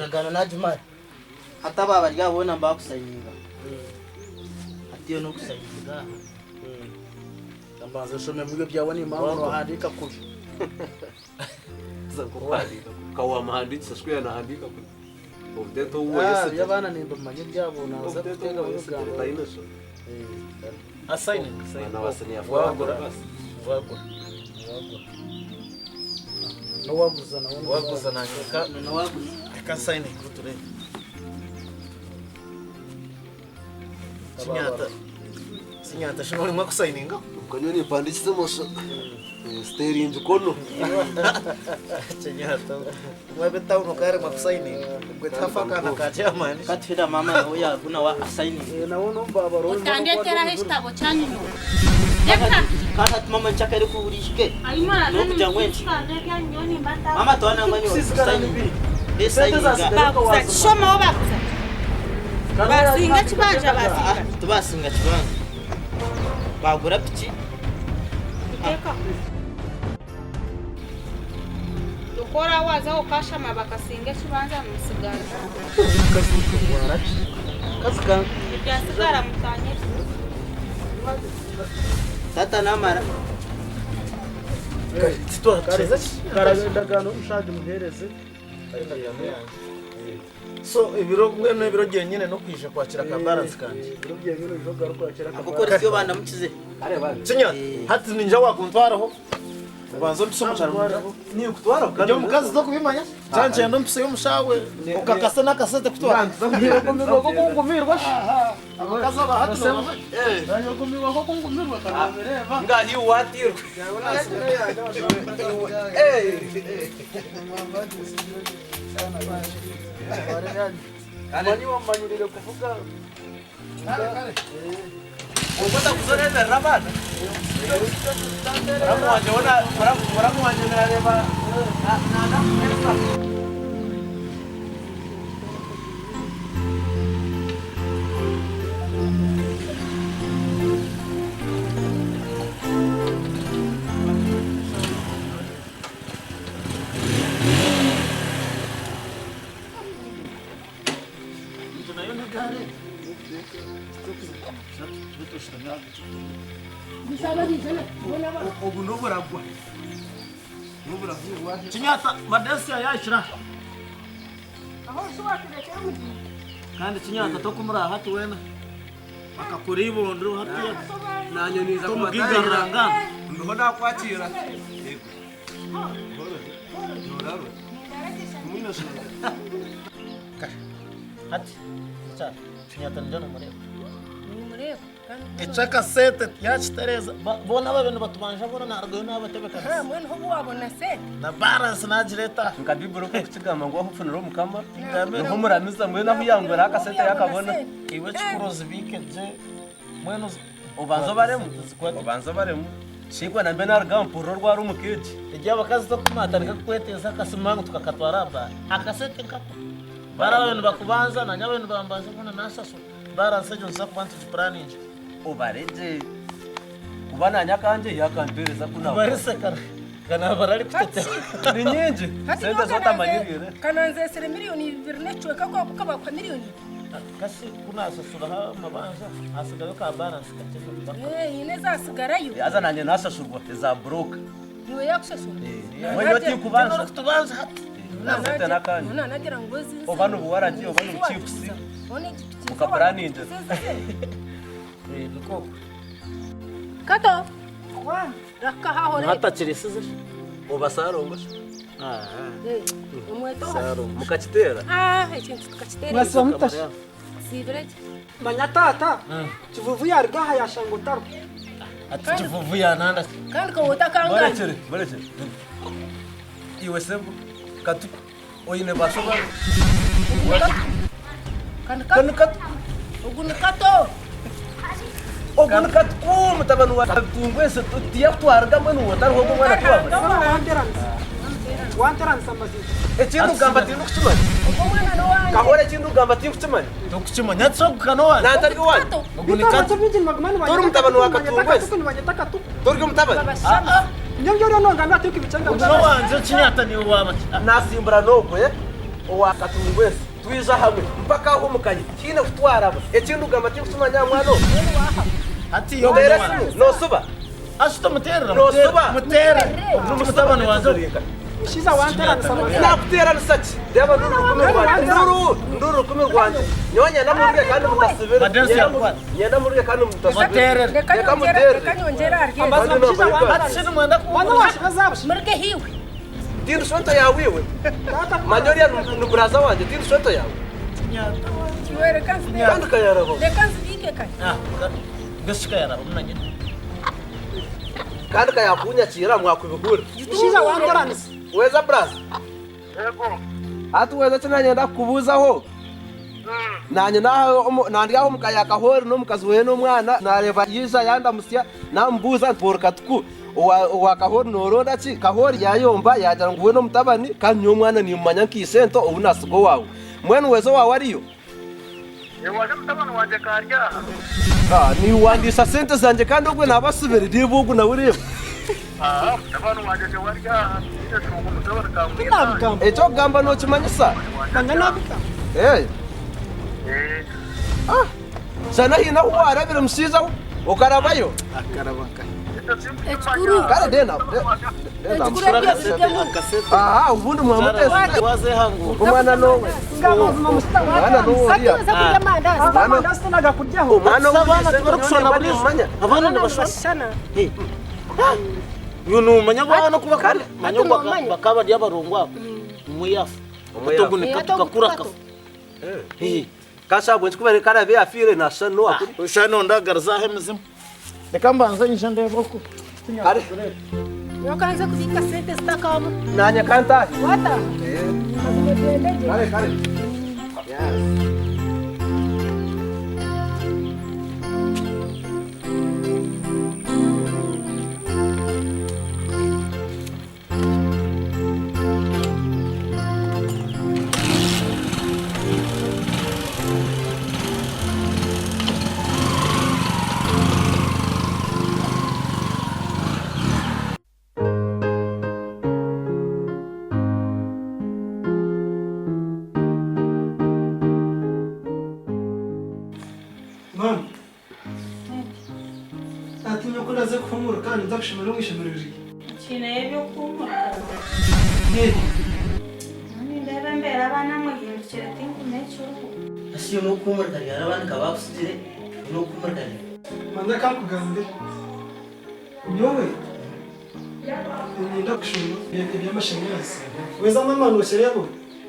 Endagaano nagimara. Hati aba bari aha boona mbakusayininga. Hati iwe n'okusayininga aha. Mbanze nshomemu ebyo byawe nimba ngu nohandiika kubi. Ka wamuhandiikisa shi ku yanahandiika kubi. Obuteeta ou Ah, wayesigire. by'abaana nimbimanya ebyabo naaza Obuteeta kuteega ou wayesigire bigambo. taine nshobe. Assigning, sign. Mwana wa senior four Wagura. basi. Wagura. Wagura. N'owaguza nawe Waguza nanye reka N'owaguza. reka nsayininge turebe. Kinyata. Kinyata shi norimwe kusayininga? Kanyo nimpandikiza emosho. Sterling kono. Kinyata. Mwebe town okaremwa kusayininga. Gwe tafa akana ka chairman. Katwira mama nawe yaguna wa assigning. Nawe n'omubaabaro Otandeteraho ekitabo kyanyu nyowe. Reka. Kandi hati mama nkyaka eri kuhurishike. N'okugira ngu enki. Mama twana ngu anyowe Kusiisikara nibi. Sente zasigara. Bakuza kishomaho bakuza. Basinga ekibanja basinga. Tubasinga kibanja. Bagura piki. Nteekaho. Dukora waza okashama bakasinga ekibanja nimusigara. Kazi ka Ebyasigara mutanye. tata namara. Endagaano omushaija muheereze. So ebiro mbwenu ebiro byenyine n'okwija kwakira ka balance kangye. Ebiro byenyine oija ogaruka wakira Ako koresa iyo banamukize. Kinyata, hati ninja wakuntwaraho. Obanza ompise omukyaro. Nikutwara Ibyo omukazi tokubimanya. Kyankyenda ompise y'omushawe. Okakase n'akasente kutwara. Nyogumirwa ko kungumirwa. Abakazi aba hati nobamanya. Nyogumirwa ko kungumirwa kanabireba. Nga hiyo watirwe. Manyi wamanyirire kuvuga. Okwenda kuzoreberera abaana. Muramu wanje wona muramu wanje nareba nana Obu n'oburagwa. N'oburagwa. Kinyata madesi yayakira. Kandi kinyata tokumura hati wena. Akakora ibondo hati. Nanye niza Tomugigaranga. Ndiho nakwakira. Yego. Hati. Kyara. Kinyata nija nomureba. Nimureba. Ekyakasente yakitereza. Boona aba bintu batubanja boona narugayo nabatebekanisa. Mbwenu obu wabona sente. Na balance nagireta. Nka Bibuli oku ekugamba ngu ahu ofunire omukama niho omuramiza mbwenu ahu yangwera akasente yakabona. Iwe ekikuru ozibiike gye. Mbwenu Obanza obaremu. Obanza obaremu. Shingwa nambe naruga mpurira orwara omu keegi. Egyo abakazi tokumatandika kukweteeza akasima ngu tukakatwara aha baara. Akasente nkako. Baara abayo nibakubanza nanye abayo nibambanza boona nashashura. Balance egyo nituza kuba nitugipuraninga. Obaregye. Kuba nanye akangye yakampereza ku naakora. Bariseka kanabara arikutetema. Ni nyingi. Sente zotamanyiriire. Kananzesire miliyoni 2 n'ekicweka kwako kabakwa miliyoni 2. Kasi kunasasuraho amabanja hasigayo ka balance kakye. Nyine ezasigarayo. Haza nanye nashashurwa eza buroka. Niwe yakushashura. Mbwenu otikubanja. Orikutubanja hati. Sente n'akanye. Nagira ngu ezi Oba n'obuwaragi oba n'obuchipusi. Mukapuraningira. Niko. Kato. Rakahaho rero. Hatakirisize. Oba sarongosha. Omweto. Mukakiteera. Ah, ekintu tukakiteera. Mwasiba mutasha. Sibire. Manya tata, kivuvu yaruga aha yashanga otaro. Ati kivuvu yananda. Kandi ko utakangana. Barekere, barekere. Iwe sebo katu oine basoba. Kanu Kanu katu. Ogu ni kato. Ogu ni katu ku mutabani wa Tungwese tiyakutwaraga mbwenu otariho ogwo mwana tiwamanya. Wanteranisa. Wanteranisa amazima. Ekindi kugamba tindikukimanya. Ogwo mwana ni wange. Kahora ekindi kugamba tindikukimanya. Tokukimanya ati ogwo kano wange. Nantari wange. Ogu ni kato. Tori mutabani wa Katungwese. Tori mutabani. Ogu n'owangye kinyata niwe waba. Nasimbura n'ogwe owa Katungwese. Twija hamwe mpaka aho omu kaye tihaine ku twaraba. Ekindi kugamba tindikukimanya aha mwana ogu. Hati yo Nteera esimu noosuba? Asuta muteerera Noosuba? muteere mutabani wangye ogu. Mushaija wanteranisa mwana. Nakuteeranisa ki? Reeba nduru rukumi rwangye. Nduru nduru rukumi rwangye. Nyowe nyenda muruge kandi mutasubire. Madensi yakukwata. Nyenda muruge kandi mutasubire. Muteerere. Reka Reka nyongyere muteerere. reka nyongyere ahari egi. Amazima Kandi mushaija nompa wanteranisa. Hati shi nimwenda Mwana kuhumuriza? washibaza busha. Muruge hiwe. Tindi shwento yawe iwe. Manya oriya ni buraza wangye tindi shwento yawe. Iwe reka nzibike. Kandi kayaraba. Reka nzibike kare. Ah, mbese kayaraba munanyine. Kandi kayakunyakiira mwakubihurira. Mushaija wanteranisa. Weza buraza. Hati weza eki nanyenda kukubuuzaho. Nanye nandi aho omu kaya Kahoori n'omukazi we n'omwana nareeba yaija yandamutsya namubuuza nti ori Katuku owa Kahoori noronda ki? Kahoori yayomba yagira ngu we n'omutabani kandi nyowe omwana nimumanya nka isento ou nasiga owaawe. Mbwenu weza owaawe ariyo? Niwandiisa sente zangye kandi ogwe naaba asibire reeba ogu nawe reeba. Nabigamba. Eky'okugamba nookimanyisa? Manya nabigamba. Eh. Ah, shana haine ahu waarabire mushaija we okarabayo? Akaraba nkahi? Ekikuru. Kare then then Ekikuru ebyo bigemu. Aha, obundi mwamutesa. Wazehangura. Omwana nowe. Ngamba mushaija Omwana nowe wanteranisa. Hati oriya. oza kurya amandazi. Aba amandazi tinagakuryaho. Omwana Abaana owuriise tibarikushwana buriisa. nimumanya. Abaana nibashwana. Nibashushana. Uyu numanya abana kuba Kare. manya Hati nomanya. bakaba bari abarongo abo. Umwe yafa. Umwe yafa. Otogunika Eh, tukakura atogu akafa. Eh. Kasha bwe nkikubere karabe yafiire nashusha n'owakuri. Ushana ondagariza aho emizimu. Reka mbanze nyije ndebe oku. Kare. Yokanze kubika sente zitakamu. Nanye kantahe. Wata. Eh. Mazima ogende gye. Kare kare. Yes. Mama. Ati nyoko naze kuhumura kandi nza kushemera omu ishomero rye. Nkiineyo eby'okuhumurika. Eh, Nindeeba embeera abaana muhindukire tinkumanya ekiriho. Hasi yo n'okuhumurika ryari abandi nkaba bakusigire n'okuhumurika ryari. Manya kankugambire. Nyowe niinyenda kushoma eby'amashanyarazi. Weza mama nokireeba?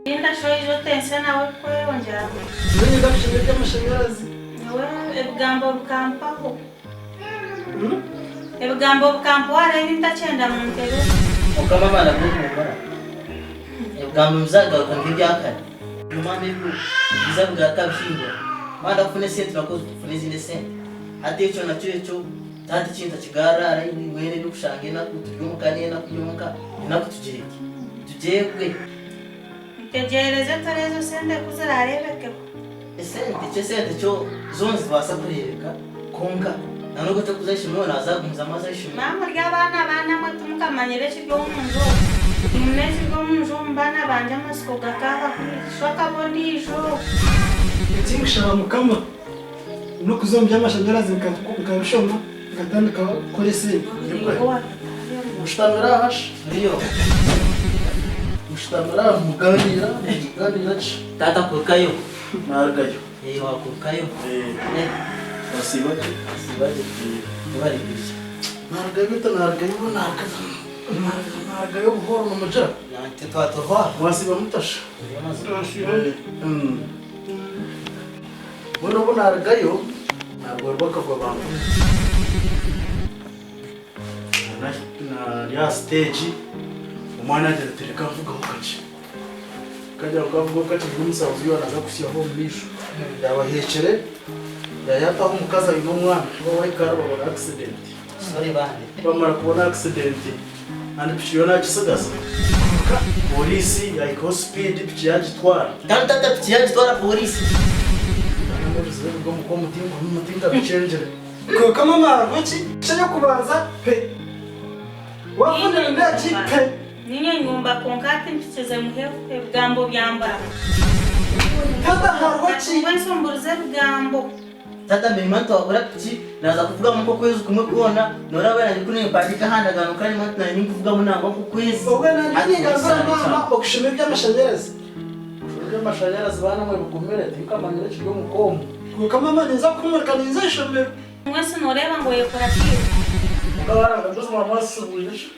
Linda shoija otense nawe kweyongyeraho. Nyowe niinyenda kushoma eby'amashanyarazi. Nyowe ebigambo bikampaho. Hmm? Ebigambo bikampaho hare ntakyenda mu ntebe. Mukama abaana b'okuhumura. Ebigambo bizagaruka nk'ebyakare. Mama ebyo biza bigaruka bihingura. Manda kufuna esente nakoze kufuna ezindi esente. Hati ekyo nakyo ekyo tihati ekintu akigarra hare mbwenu ebyokushanga enaku turi omuka n'enaku y'omuka enaku tugireke. Tugyebwe. Ntegyereze tore ezo sente ku ziraareebekebwa. Esente kyo esente kyo zo nizibaasa kureebeka kwonka na n'obu otarikuza aha ishomero naaza kugumizamu aze aha ishomero. Mwamurya abaana abaana mwe timukamanyire ekiri omu nju omu. Timumanya ekiri omu nju omu baana bangye amatsiko gakaaba kushwa akaba ondiijo. Ekinkushaba Mukama n'okuza omu by'amashanyarazi nkabishoma nkatandika kukora esente. Mushutamire aha shi? Ndiyo. Mushutamire aha muganira, muganira ki? Taata kurukayo. Narugayo. Eh, wakurukayo. Eh, Eh, wasiiba gye? wasiiba gye. Webare kwija. Narugayo beitu narugayo narugayo buhooro nimugira? Nantwe twatuhwa. Mwasiiba mutasha? Twasiiba. Mbwenu obu narugayo, naagwerwa akagwa bamvuga. Nari aha siteegi, omwana agira ati reka nvugeho kakye. Ku agira ngu avugeho kakye haine omusahuzi ou naaza kuhitsyaho omu maisho. Yaabaheekire, yaayataho omukazi aine omwana, baahika hare babona accident. Sorry bambi. Bamara kubona accident, and piki yo naagitsigaza. Pooriisi yaahikaho sipiidi piki yaagitwara. Kandi tata piki yagitwara pooriisi. Kwonka mama hariho ki? Eky'okubanza pe. Wafunira ndaki pe. Ninye nyumba kwonka hati mpikize muheho ebigambo byambura. Tata hariho ki? Mbwenu omburize ebigambo. Tata mirimo twagura piki naza kuvugamu nk'okwezi kumwe kwona noraba nanye ku nimpandiika aha ndagaano kandi mati nanye ninkuvugamu nangwa nk'okwezi. Obwe nanye ningambira maama okushoma eby'amashanyarazi. Okushoma eby'amashanyarazi baana mwe bigumire tinkamanyire ekiri omu komu. Kwonka maama ninza kukumurika ninza aha ishomero. Mbwenu noreeba ngu oyekuratiire. Kwonka baana mwe embuzi mwaba mwazisibwire shi?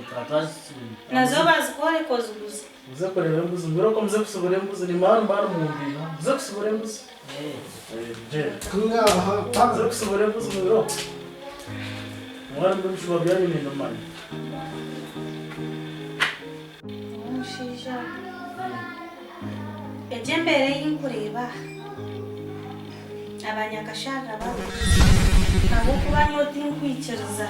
Twaba twazisibwire. Nazo bazikworeka oziguze. Muze kureeba embuzi mbwenu okwo muze kusibura embuzi nimara nimara mumbiiha muze kusibura embuzi. Ngaaha. Muze kusibura embuzi mwiro. Mwana mbwenu ebishuba byanyu nimbimanya. Omushaija egyo embeera ei nkureeba aha abanyakasharira babuguza ahabw'okuba nyowe tinkwikiriza.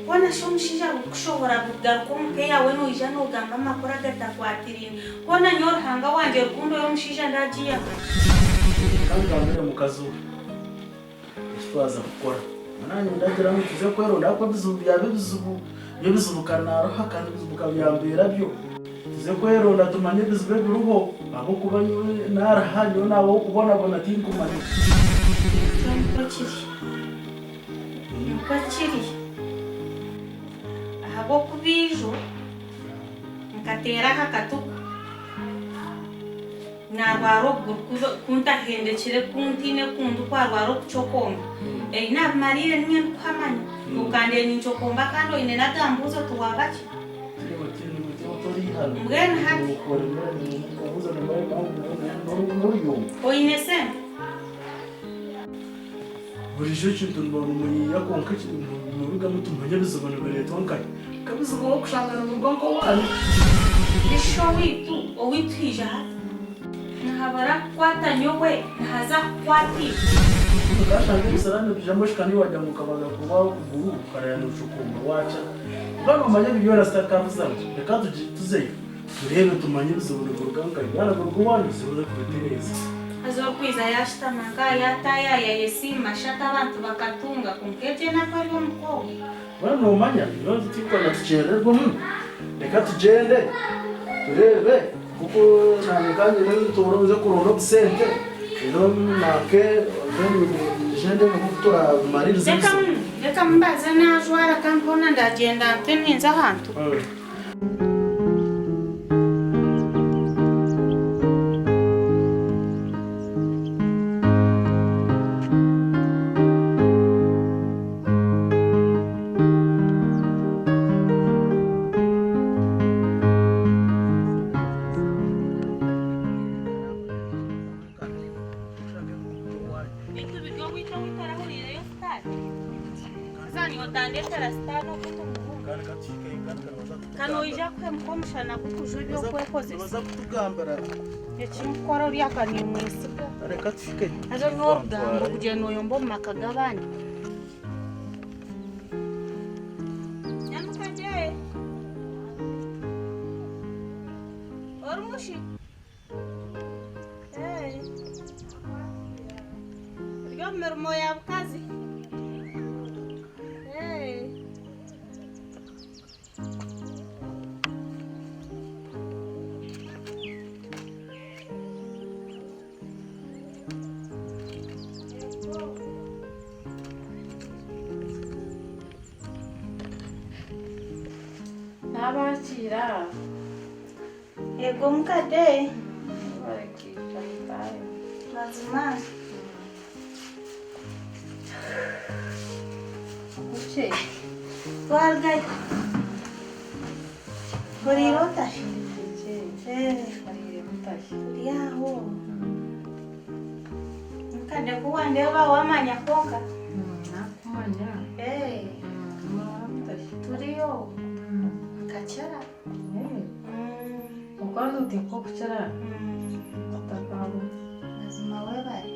Hoona shi omushaija arikukushohora kugaruka omuka eyaawe noija noogamba amakuru agatakwatiraine. Hoona nyowe Ruhanga wangye rukundo y'omushaija ndaagiiha? Reka ngambire mukazi we eki twaza kukora. Naanye ndagira ngu tuze kweronda ahabw'okuba ebizibu byaba ebizibu, nyowe ebizibu ka naaruha kandi ebizibu ka byambeera byo. Tuze kweronda tumanye ebizibu ebiriho ahabw'okuba nyowe naaruha, nyowe naaba ow'okubonabona tinkumanya. Ekyo nikwo kiri. Nikwo kiri, ahabw'okuba ijo nkateera aha katuku, naarwara okuguru kuntahendekire kuntaine ku ndikwarwara okucokomba. Ei naabimariire niinye ndikuhamanya. Okandeeba nincokomba kandi oine n'agambuuzo oti waaba ki? Mbwenu hati oine sente? Burijo ekintu nimuba nimuyiiya kwonka nimurugamu timumanya ebizibu nibireetwa nkahi. Nka ebizibu orikushanga nibiruga nk'owaanyu. Ishe owaitu, owaitu haija hati. Nihabura kukwata nyowe, nihaza kukwata iwe. Okashanga ebisirani nibiijamu oshika naiwe wagira ngu okabanza kurwara okuguru okarara nocokomba waakira. Kwonka nomanya ebi byona sitakabizamu reka tuzeyo tureebe tumanye ebizibu nibiruga nkahi. Byaba nibiruga owaanyu tuze kubitereeza. Haza orikwija yaashutama nk'aha yaataayaaya yesiima shati abantu bakatunga kwonka egyo enaku eri omu koogo. Mbwenu noomanya nyowe tinkwana tukyerererwemu reka tugyende tureebe nk'oku naanye nka nyine ntuura nze kuronda obusente reero nanke then nyije ndeebe nk'oku turabimaririza Reka ebizibu. reka mbaze naajwara kandi hoona ndagyenda nte ninza ahantu. Beitu biri owaitu ou torahuriireyo sitaane? Haza niiwe otandeetera sitaane oku ndi omuhungu. Ka noija kuhemuka omushana gukujwa eby'okwekozesa. Eki nkukora ori aka nimwesiga. Haza n'orugambo kugira nooyomba omu maka g'abandi. Nyamuka gye. Orimu shi? Ori omu mirimo ya bukazi? Naabakiira. Yego mukade. Mazima. Twarugayo. Oriire ota? Turi aho. Mukade ku wandeeba wamanya kwonka. Turiyo. Nkakira. Okwanza oti nk'okukira otakabona. Mazima webare.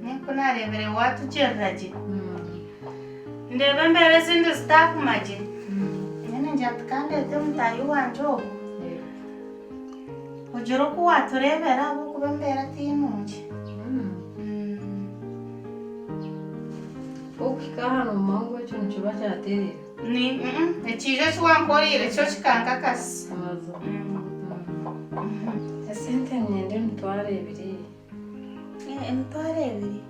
Naye ku naareebire waatugirira gye, ndeeba embeera ezindi zitaaguma gye, mbwenu ngira nti ka ndeete mutaahi wangye ogu, ogire oku waatureebera ahabw'okuba embeera ti nungi. Okuhika aha noomanya ngu ekyo nikiba kyateerera. Ni ekiija eki wankoreire kyo kikankakasa. Esente niinyenda emitwaro ebiri. Emitwaro ebiri?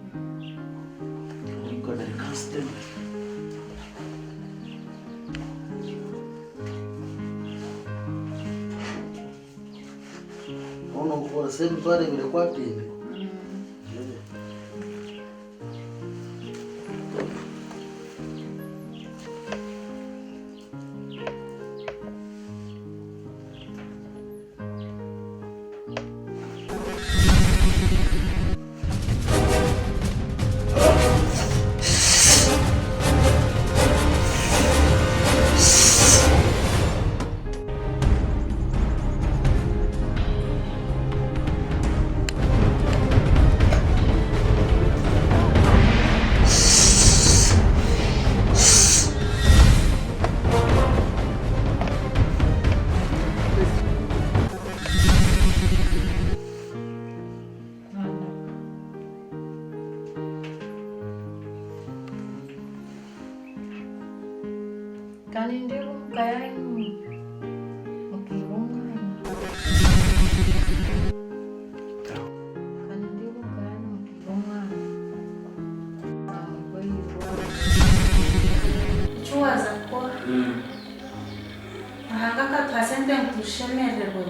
Onokukoresa emitwaro ebiri ekwataine? Ka nindeeba omuka yaanyu mukiiba omwana. Ka nindeeba omuka yaanyu mukiiba omwana. Eki waaza kukora. Ruhanga akatuha sente ngu tuzishemerererwe.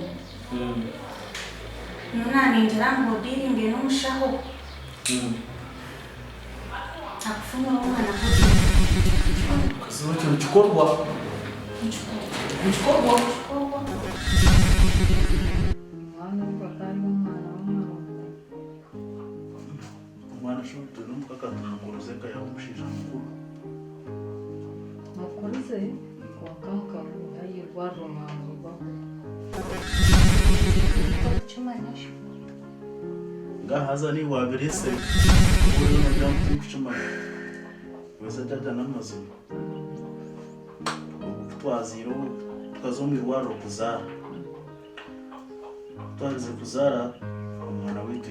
Nyowe naaningira ngu odiiringe n'omushaho. Akufunire omwana gutyo. Mukazi we ekyo nikikorwa. Nikikorwa. Nikikorwa. Omwana ogwo akaba ari omwana w'omurongo. Omwana shi obu n'omukaka tumukuruze nka yaaba omushaija mukuru. Mukurize kwonka mukamuha eirwariro mwamurugaho. Tokukimanya shi. Ngaha haza niiwe waabireetsire obu oriyo noogira ngu tinkukimanya. Weza jaaja n'amazima. Obu ku twazaire obu tukaza omu irwariro kuzaara, ku twaherize kuzaara omwana waitu.